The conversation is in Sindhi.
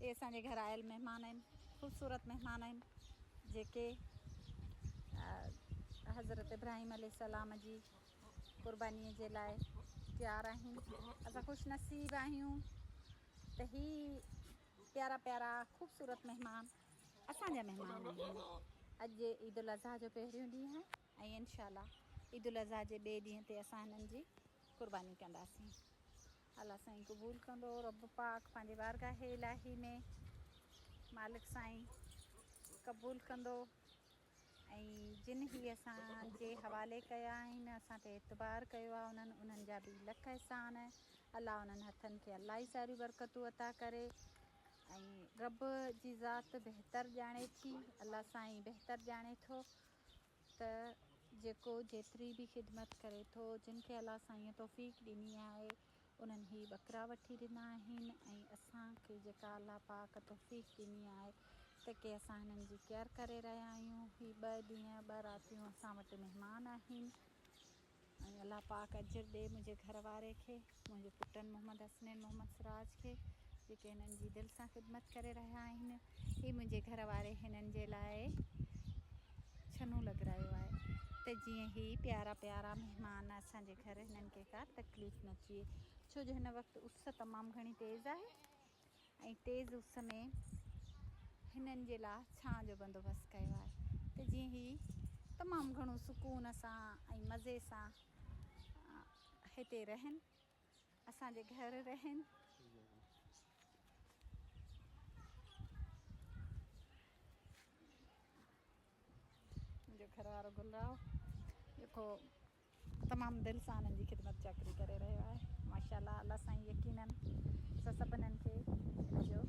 اهي اسان جي گهر آيل مهمان آهن، خوبصورت مهمان آهن، جيڪي حضرت ابراهيم عليه السلام جي قربانيء جي لاء تيار آهن. اسان خوش نصيب آهيون ته هي پيارا پيارا خوبصورت مهمان اسان جا مهمان آهن. اڄ عيد الاضحيٰ جو پهريون ڏينهن آهي ۽ انشاء الله عيد الاضحيٰ جي ٻئي ڏينهن تي اسان هنن جي قرباني ڪنداسين. الله سائين قبول ڪندو. رب پاڪ پنهنجي بارگاهه الاهي ۾ مالڪ سائين قبول ڪندو ۽ جن هي اسان جي حوالي ڪيا آهن اسان تي اعتبار ڪيو آهي انهن انهن جا به لک احسان. الله انهن هٿن کي الله ئي ساريون برڪتون عطا ڪري ۽ رب جي ذات بهتر ڄاڻي ٿي. الله سائين بهتر ڄاڻي ٿو ته جيڪو جيتري به خدمت ڪري ٿو، جن کي الله سائينء توفيق ڏني آهي، انهن هي ٻڪرا وٺي ڏنا آهن ۽ اسان کي جيڪا الله پاڪ توفيق ڏني آهي ته ڪي اسان هنن جي ڪيئر ڪري رهيا آهيون. هي ٻه ڏينهن ٻه راتيون اسان وٽ مهمان آهن ۽ الله پاڪ اجر ڏي منهنجي گهر واري کي، منهنجي پٽن محمد حسنين محمد سراج کي جيڪي هنن جي دل سان خدمت ڪري رهيا آهن. هي منهنجي گهر واري هنن جي لاء ڇنو لڳرايو آهي ته جيئن هي پيارا پيارا مهمان اسان جي گهر هنن کي ڪا تڪليف نه ٿئي ڇو جو هن وقت اس تمام گهڻي تيز آهي ۽ تيز اس ۾ هنن جي لاء ڇانء جو بندوبست ڪيو آهي ته جيئن هي تمام گهڻو سڪون سان ۽ مزي سان هتي رهن اسان جي گهر رهن. منهنجو گهر وارو گل راء جيڪو تمام دل سان انهن جي خدمت چاڪري ڪري رهيو آهي. ماشاءالله الله سائين يقينن اسان سڀنن کي ان جو.